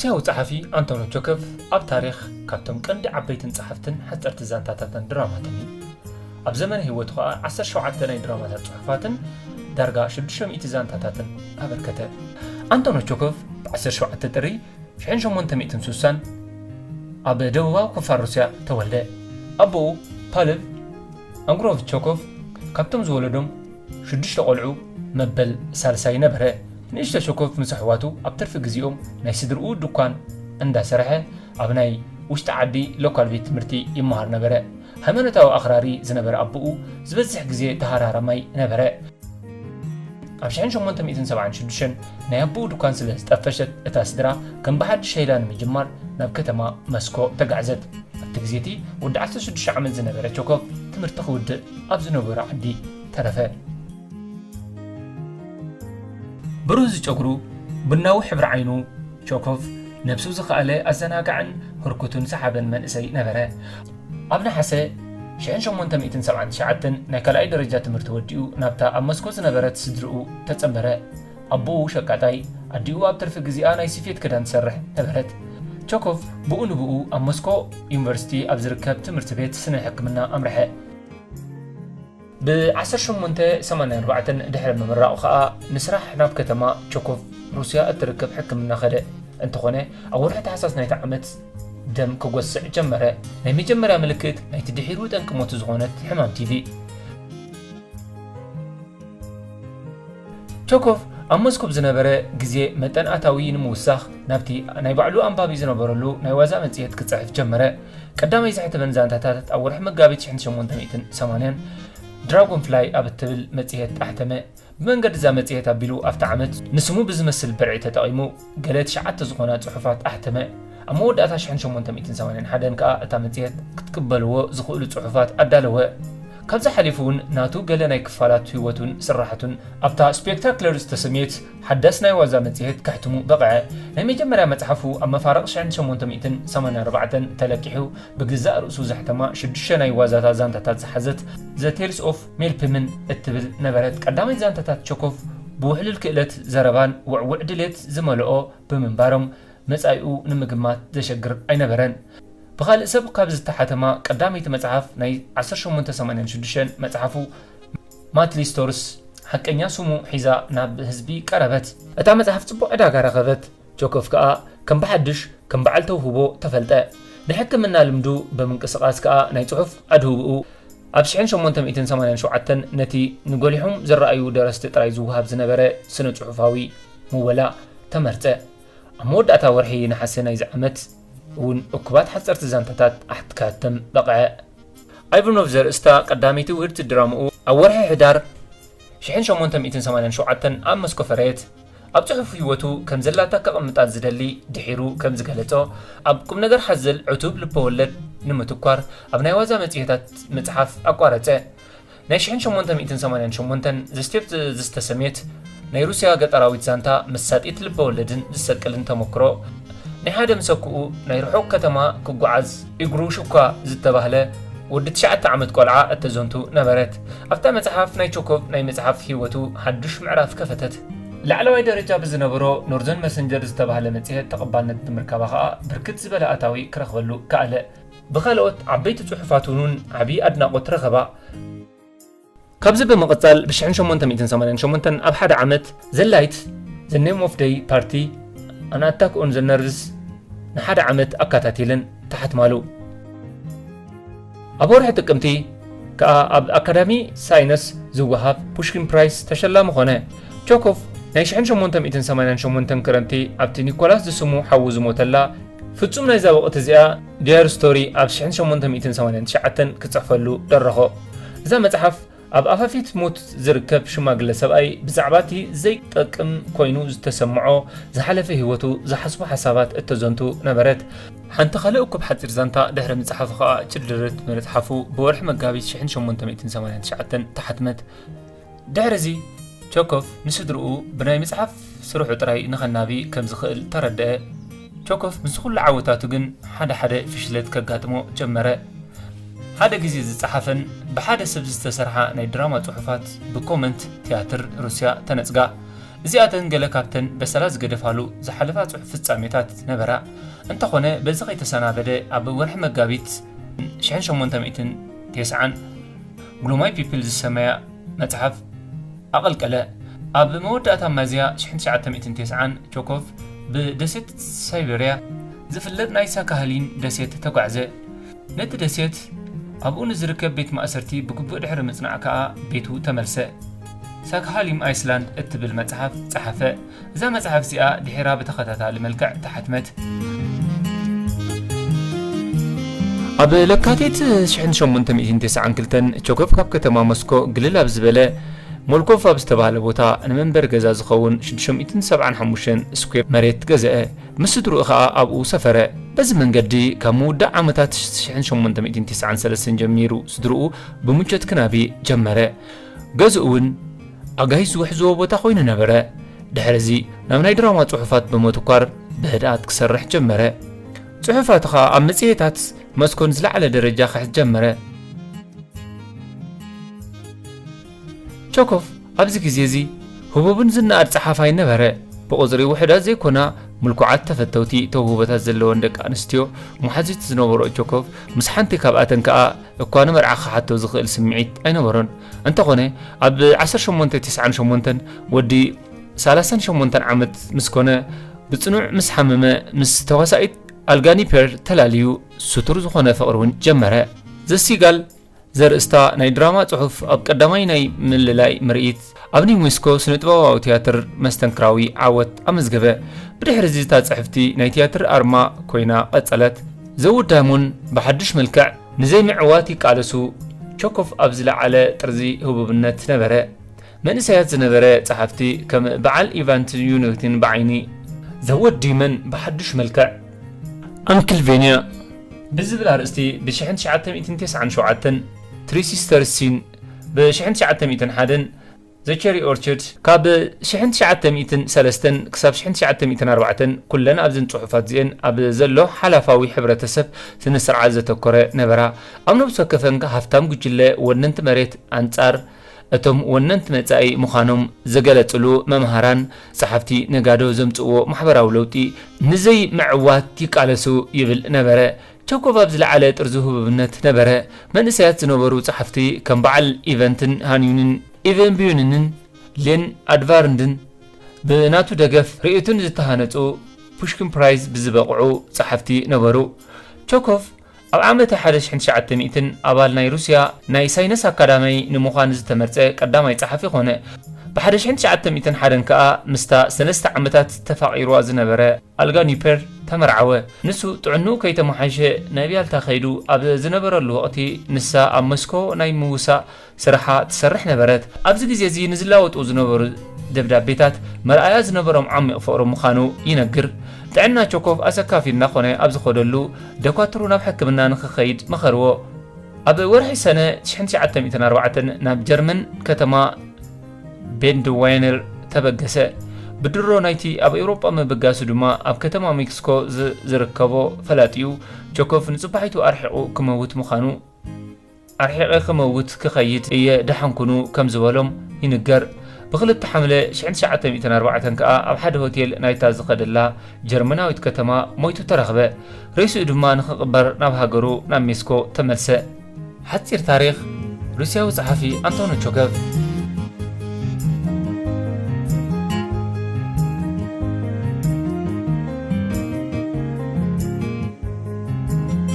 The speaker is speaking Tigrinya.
ሩስያዊ ጸሓፊ ኣንቶኖ ቸኮቭ ኣብ ታሪኽ ካብቶም ቀንዲ ዓበይትን ጸሓፍትን ሓጸርቲ ዛንታታትን ድራማትን እዩ። ኣብ ዘመነ ህይወቱ ኸኣ ዓሰርተ ሸውዓተ ናይ ድራማታት ጽሑፋትን ዳርጋ ሽዱሽተ ሚእቲ ዛንታታትን ኣበርከተ። ኣንቶኖ ቸኮቭ ብ ዓሰርተ ሸውዓተ ጥሪ ሽሕን ሸሞንተ ሚእትን ስሳን ኣብ ደቡባዊ ክፋል ሩስያ ተወልደ። ኣቦኡ ፓልቭ ኣንግሮቭ ቸኮቭ ካብቶም ዝወለዶም ሽዱሽተ ቆልዑ መበል ሳልሳይ ነበረ። ንእሽቶ ቸኮቭ ምስ ኣሕዋቱ ኣብ ትርፊ ግዜኦም ናይ ስድርኡ ድኳን እንዳሰርሐ ኣብ ናይ ውሽጢ ዓዲ ሎካል ቤት ትምህርቲ ይመሃር ነበረ። ሃይማኖታዊ ኣኽራሪ ዝነበረ ኣቦኡ ዝበዝሕ ግዜ ተሃራራማይ ነበረ። ኣብ ሽሕን ሸሞንተ ሚእትን ሰብዓን ሽዱሽተን ናይ ኣቦኡ ድኳን ስለ ዝጠፈሸት እታ ስድራ ከም ብሓድሽ ሸይዳ ንምጅማር ናብ ከተማ መስኮ ተጋዕዘት። ኣብቲ ግዜ እቲ ወዲ ዓሰርተ ሽዱሽተ ዓመት ዝነበረ ቸኮቭ ትምህርቲ ክውድእ ኣብ ዝነበሮ ዓዲ ተረፈ። ብሩህ ዝጨጉሩ፣ ቡናዊ ሕብሪ ዓይኑ፣ ቸኮቭ ነብሱ ዝኸኣለ ኣዘናጋዕን ህርኩትን ሰሓብን መንእሰይ ነበረ። ኣብ ነሓሰ ሽሕን ሸሞንተ ሚእትን ሰብዓን ትሽዓተን ናይ ካልኣይ ደረጃ ትምህርቲ ወዲኡ ናብታ ኣብ መስኮ ዝነበረት ስድርኡ ተጸንበረ። ኣቦኡ ሸቃጣይ፣ ኣዲኡ ኣብ ትርፊ ግዜኣ ናይ ስፌት ክዳን ትሰርሕ ነበረት። ቸኮቭ ብኡ ንብኡ ኣብ መስኮ ዩኒቨርሲቲ ኣብ ዝርከብ ትምህርቲ ቤት ስነ ሕክምና ኣምርሐ። ብ ዓሰርተ ሸሞንተ ሰማንያን ኣርባዕተን ድሕሪ ምምራቑ ኸኣ ንስራሕ ናብ ከተማ ቸኮቭ ሩስያ እትርከብ ሕክምና ኸደ። እንተኾነ ኣብ ወርሒ ታሕሳስ ናይቲ ዓመት ደም ክጎስዕ ጀመረ። ናይ መጀመርያ ምልክት ናይቲ ድሒሩ ጠንቂ ሞቱ ዝኾነት ሕማም ቲቪ። ቸኮቭ ኣብ ሞስኮ ብዝነበረ ግዜ መጠን ኣታዊ ንምውሳኽ ናብቲ ናይ ባዕሉ ኣንባቢ ዝነበረሉ ናይ ዋዛ መጽሔት ክጽሕፍ ጀመረ። ቀዳማይ ዘሕተመን ዛንታታት ኣብ ወርሒ መጋቢት ሽሕን ሸሞንተ ሚእትን ሰማንያን ድራጎን ፍላይ ኣብ እትብል መጽሔት ኣሕተመ። ብመንገዲ እዛ መጽሔት ኣቢሉ ኣብቲ ዓመት ንስሙ ብዝመስል ብርዒ ተጠቒሙ ገለ ትሽዓተ ዝኾና ጽሑፋት ኣሕተመ። ኣብ መወዳእታ ሽሕን ሸሞንተ ሚእትን ሰማንያን ሓደን ከኣ እታ መጽሔት ክትቅበልዎ ዝኽእሉ ጽሑፋት ኣዳለወ። ካብዚ ሓሊፉ እውን ናቱ ገለ ናይ ክፋላት ህይወቱን ስራሕቱን ኣብታ ስፔክታክለር ዝተሰምየት ሓዳስ ናይ ዋዛ መጽሔት ከሕትሙ በቕዐ። ናይ መጀመርያ መጽሓፉ ኣብ መፋርቕ ሽሕን ሸሞንተ ሚእትን ሰማንያን ኣርባዕተን ተለቂሑ ብግዛእ ርእሱ ዘሕተማ ሽዱሽተ ናይ ዋዛታት ዛንታታት ዝሓዘት ዘ ቴልስ ኦፍ ሜልፕምን እትብል ነበረት። ቀዳማይ ዛንታታት ቸኮቭ ብውሕሉል ክእለት ዘረባን ውዕውዕ ድሌት ዝመልኦ ብምንባሮም መጻኢኡ ንምግማት ዘሸግር ኣይነበረን። ብኻልእ ሰብ ካብ ዝተሓተማ ቀዳመይቲ መጽሓፍ ናይ ዓሰርተ ሸሞንተ ሰማንያን ሽዱሽተን መጽሓፉ ማትሊስቶርስ ሓቀኛ ስሙ ሒዛ ናብ ህዝቢ ቀረበት። እታ መጽሓፍ ጽቡቕ ዕዳጋ ረኸበት። ቸኮቭ ከኣ ከም ብሓድሽ ከም በዓል ተውህቦ ተፈልጠ። ናይ ሕክምና ልምዱ ብምንቅስቓስ ከኣ ናይ ጽሑፍ ኣድህቦኡ ኣብ ሽሕን ሸሞንተ ሚእትን ሰማንያን ሸውዓተን ነቲ ንጎሊሖም ዝረኣዩ ደረስቲ ጥራይ ዝወሃብ ዝነበረ ስነ-ጽሑፋዊ ምወላ ተመርጸ። ኣብ መወዳእታ ወርሒ ነሓሰ ናይዚ ዓመት እውን እኩባት ሓጸርቲ ዛንታታት ኣሕትካተም በቕዐ። ኣይቫኖቭ ዘርእስታ ቀዳመይቲ ውህድቲ ድራምኡ ኣብ ወርሒ ሕዳር ሽሕን ሸሞንተ ሚእትን ሰማንያን ሸውዓተን ኣብ መስኮ ፈረየት። ኣብ ጽሑፍ ህይወቱ ከም ዘላታ ከቐምጣ ዝደሊ ድሒሩ ከም ዝገለጾ፣ ኣብ ቁም ነገር ሓዘል ዕቱብ ልበወለድ ንምትኳር ኣብ ናይ ዋዛ መጽሔታት ምጽሓፍ ኣቋረጸ። ናይ ሽሕን ሸሞንተ ሚእትን ሰማንያን ሸሞንተን ዘ ስቴፕ ዝተሰምየት ናይ ሩስያ ገጠራዊት ዛንታ መሳጢት ልበወለድን ዝሰቅልን ተመክሮ፣ ናይ ሓደ ምሰኩኡ ናይ ርሑቕ ከተማ ክጓዓዝ እግሩ ሽኳ ዝተባህለ ወዲ ትሽዓተ ዓመት ቆልዓ እተዘንቱ ነበረት። ኣብታ መጽሓፍ ናይ ቸኮቭ ናይ ምጽሓፍ ህይወቱ ሓድሽ ምዕራፍ ከፈተት። ላዕለዋይ ደረጃ ብዝነበሮ ኖርዘርን መሰንጀር ዝተባህለ መጽሔት ተቐባልነት ብምርካባ ኸኣ ብርክት ዝበለ ኣታዊ ክረኽበሉ ከኣለ። ብኻልኦት ዓበይቲ ጽሑፋት እውን ዓቢ ኣድናቖት ረኸባ። ካብዚ ብምቕጻል ብ ሽሕን ሸሞንተ ሚእትን ሰማንያን ሸሞንተን ኣብ ሓደ ዓመት ዘ ላይት፣ ዘ ኔም ኦፍ ደይ ፓርቲ፣ ኣን ኣታክ ኦን ዘ ነርቭስ ንሓደ ዓመት ኣካታቲለን ተሓትማሉ። ኣብ ወርሒ ጥቅምቲ ከኣ ኣብ ኣካዳሚ ሳይነስ ዝወሃብ ፑሽኪን ፕራይስ ተሸላሚ ኾነ። ቸኮቭ ናይ ሽሕን ሸሞንተ ሚእትን ሰማንያን ሸሞንተን ክረምቲ ኣብቲ ኒኮላስ ዝስሙ ሓዉ ዝሞተላ ፍጹም ናይዛ ወቕቲ እዚኣ ዲያሪ ስቶሪ ኣብ ሽሕን ሸሞንተ ሚእትን ሰማንያን ትሽዓተን ክጽሕፈሉ ደረኾ። እዛ መጽሓፍ ኣብ ኣፋፊት ሞት ዝርከብ ሽማግለ ሰብኣይ ብዛዕባ እቲ ዘይጠቅም ኮይኑ ዝተሰምዖ ዝሓለፈ ህይወቱ ዝሓስቦ ሓሳባት እተዘንቱ ነበረት። ሓንቲ ካልእ እኩብ ሓጺር ዛንታ ድሕሪ ምጽሓፉ ከኣ ችልድርት መጽሓፉ ብወርሒ መጋቢት ሽሕን ሸሞንተ ሚእትን ሰማንያን ትሽዓተን ተሓትመት። ድሕሪ እዚ ቸኮቭ ንስድርኡ ብናይ ምጽሓፍ ስርሑ ጥራይ ንኸናቢ ከም ዝኽእል ተረድአ። ቸኮቭ ምስዚ ኩሉ ዓወታቱ ግን ሓደ ሓደ ፍሽለት ከጋጥሞ ጀመረ። ሓደ ግዜ ዝጸሓፈን ብሓደ ሰብ ዝተሰርሓ ናይ ድራማ ጽሑፋት ብኮመንት ትያትር ሩስያ ተነጽጋ። እዚኣተን ገለ ካብተን በሰላ ዝገደፋሉ ዝሓለፋ ጽሑፍ ፍጻሜታት ነበራ። እንተኾነ፣ በዚ ከይተሰናበደ ኣብ ወርሒ መጋቢት ሽሕን ሸሞንተ ሚእትን ተስዓን ግሉማይ ፒፕል ዝሰመያ መጽሓፍ ኣቐልቀለ። ኣብ መወዳእታ ሚያዝያ ሽሕን ትሽዓተ ሚእትን ተስዓን ቸኮቭ ብደሴት ሳይቤርያ ዝፍለጥ ናይ ሳካሃሊን ደሴት ተጓዕዘ። ነቲ ደሴት ኣብኡ ንዝርከብ ቤት ማእሰርቲ ብግቡእ ድሕሪ ምጽናዕ ከኣ ቤቱ ተመልሰ። ሳካሃሊም ኣይስላንድ እትብል መጽሓፍ ጸሓፈ። እዛ መጽሓፍ እዚኣ ድሒራ ብተኸታታሊ መልክዕ ተሓትመት። ኣብ ለካቲት ሽሕን ሸሞንተ ሚእትን ተስዓን ክልተን ቸኮቭ ካብ ከተማ ሞስኮ ግልል ኣብ ዝበለ ሞልኮቭ ኣብ ዝተባህለ ቦታ ንመንበሪ ገዛ ዝኸውን ሽዱሽተ ሚእትን ሰብዓን ሓሙሽተን ስኩዌር መሬት ገዝአ። ምስ ስድርኡ ኸኣ ኣብኡ ሰፈረ። በዚ መንገዲ ካብ ምውዳእ ዓመታት ሽሕን ሸሞንተ ሚእትን ተስዓን ሰለስተን ጀሚሩ ስድርኡ ብምቾት ክናቢ ጀመረ። ገዝኡ እውን ኣጋይሽ ዝውሕዝዎ ቦታ ኮይኑ ነበረ። ድሕርዚ ናብ ናይ ድራማ ጽሑፋት ብምትኳር ብህድኣት ክሰርሕ ጀመረ። ጽሑፋቱ ኸኣ ኣብ መጽሔታት ሞስኮ ንዝለዓለ ደረጃ ክሕዝ ጀመረ። ቸኮቭ ኣብዚ ግዜ እዚ ህቡብን ዝነኣድ ጸሓፋይ ነበረ። ብቑጽሪ ውሑዳት ዘይኮና ምልኩዓት ተፈተውቲ ተውህቦታት ዘለወን ደቂ ኣንስትዮ መሓዙት ዝነበሮ ቸኮቭ ምስ ሓንቲ ካብኣተን ከኣ እኳ ንመርዓ ክሓቶ ዝኽእል ስምዒት ኣይነበሮን። እንተኾነ፣ ኣብ ዓሰርተ ሸሞንተ ተስዓን ሸሞንተን ወዲ ሰላሳን ሸሞንተን ዓመት ምስ ኮነ፣ ብጽኑዕ ምስ ሓመመ፣ ምስ ተዋሳኢት ኣልጋኒፔር ተላልዩ ስቱር ዝኾነ ፍቕሪ እውን ጀመረ። ዘሲጋል ዘርእስታ ናይ ድራማ ጽሑፍ ኣብ ቀዳማይ ናይ ምልላይ ምርኢት ኣብ ዩኔስኮ ስነ-ጥበባዊ ትያትር መስተንክራዊ ዓወት ኣመዝገበ። ብድሕሪ እዚ እታ ጽሕፍቲ ናይ ትያትር ኣርማ ኮይና ቀጸለት። ዘውዳሙን ብሓድሽ መልክዕ ንዘይምዕዋት ይቃለሱ። ቸኮቭ ኣብ ዝለዓለ ጥርዚ ህቡብነት ነበረ። መንእሰያት ዝነበረ ጸሓፍቲ ከም በዓል ኢቫንትን ዩኒትን ብዓይኒ ዘወዲመን ብሓድሽ መልክዕ ኣንክልቬንያ ብዝብል ኣርእስቲ ብ ሽሕን ትሽዓተ ሚእትን ተስዓን ሸውዓተን፣ ትሪ ሲስተርስ ሲን ብ ሽሕን ትሽዓተ ሚእትን ሓደን፣ ዘ ቸሪ ኦርቸርድ ካብ ሽሕን ትሽዓተ ሚእትን ሰለስተን ክሳብ ሽሕን ትሽዓተ ሚእትን ኣርባዕተን፣ ኩለን ኣብዘን ጽሑፋት እዚኤን ኣብ ዘሎ ሓላፋዊ ሕብረተሰብ ስነ-ስርዓት ዘተኮረ ነበራ። ኣብ ነብሲ ወከፈን ሃፍታም ጉጅለ ወነንቲ መሬት ኣንጻር እቶም ወነንቲ መጻኢ ምዃኖም ዝገለጽሉ መምሃራን ጸሓፍቲ ነጋዶ ዘምጽእዎ ማሕበራዊ ለውጢ ንዘይምዕዋት ይቃለሱ ይብል ነበረ። ቸኮቭ ኣብ ዝለዓለ ጥርዚ ህቡብነት ነበረ። መንእሰያት ዝነበሩ ጸሓፍቲ ከም በዓል ኢቨንትን ሃንዩንን፣ ኢቨን ቢዩንንን ሌን ኣድቫርንድን ብናቱ ደገፍ ርእይቱን ዝተሃነጹ ፑሽኪን ፕራይዝ ብዝበቕዑ ጸሓፍቲ ነበሩ። ቸኮቭ ኣብ ዓመተ ሓደ ሽሕን ትሽዓተ ሚእትን ኣባል ናይ ሩስያ ናይ ሳይነስ ኣካዳሚ ንምዃን ዝተመርጸ ቀዳማይ ጸሓፊ ኾነ። ብ ሓደ ሽሕን ትሽዓተ ሚእትን ሓደን ከኣ ምስታ ሰለስተ ዓመታት ተፋቒርዋ ዝነበረ ኣልጋ ኒፐር ተመርዓወ። ንሱ ጥዕንኡ ከይተመሓየሸ ናብ ያልታ ከይዱ ኣብ ዝነበረሉ ወቕቲ፣ ንሳ ኣብ ሞስኮ ናይ ምውሳእ ስርሓ ትሰርሕ ነበረት። ኣብዚ ግዜ እዚ ንዝለዋወጡ ዝነበሩ ደብዳቤታት መርኣያ ዝነበሮም ዓሚቕ ፍቕሪ ምዃኑ ይነግር። ጥዕና ቸኮቭ ኣሰካፊ እናኾነ ኣብ ዝኸደሉ፣ ደኳትሩ ናብ ሕክምና ንኽኸይድ መኸርዎ። ኣብ ወርሒ ሰነ ሽሕን ትሽዓተ ሚእትን ኣርባዕተን ናብ ጀርመን ከተማ ቤንድዋይነር ተበገሰ። ብድሮ ናይቲ ኣብ ኤውሮጳ ምብጋሱ ድማ ኣብ ከተማ ሜክሲኮ ዝ-፣ ዝርከቦ ፈላጢኡ ቸኮቭ ንጽባሒቱ ኣርሒቑ ክመውት ምዃኑ፣ ኣርሒቐ ክመውት ክኸይድ እየ ደሓንኩኑ ከም ዝበሎም ይንገር። ብኽልተ ሓምለ ሽሕን ትሽዓተ ሚእትን ኣርባዕተን ከኣ ኣብ ሓደ ሆቴል ናይታ ዝኸደላ ጀርመናዊት ከተማ ሞይቱ ተረኽበ። ሬስኡ ድማ ንኽቕበር ናብ ሃገሩ ናብ ሜክሲኮ ተመልሰ። ሓጺር ታሪኽ ሩስያዊ ጸሓፊ ኣንቶኒ ቸኮቭ።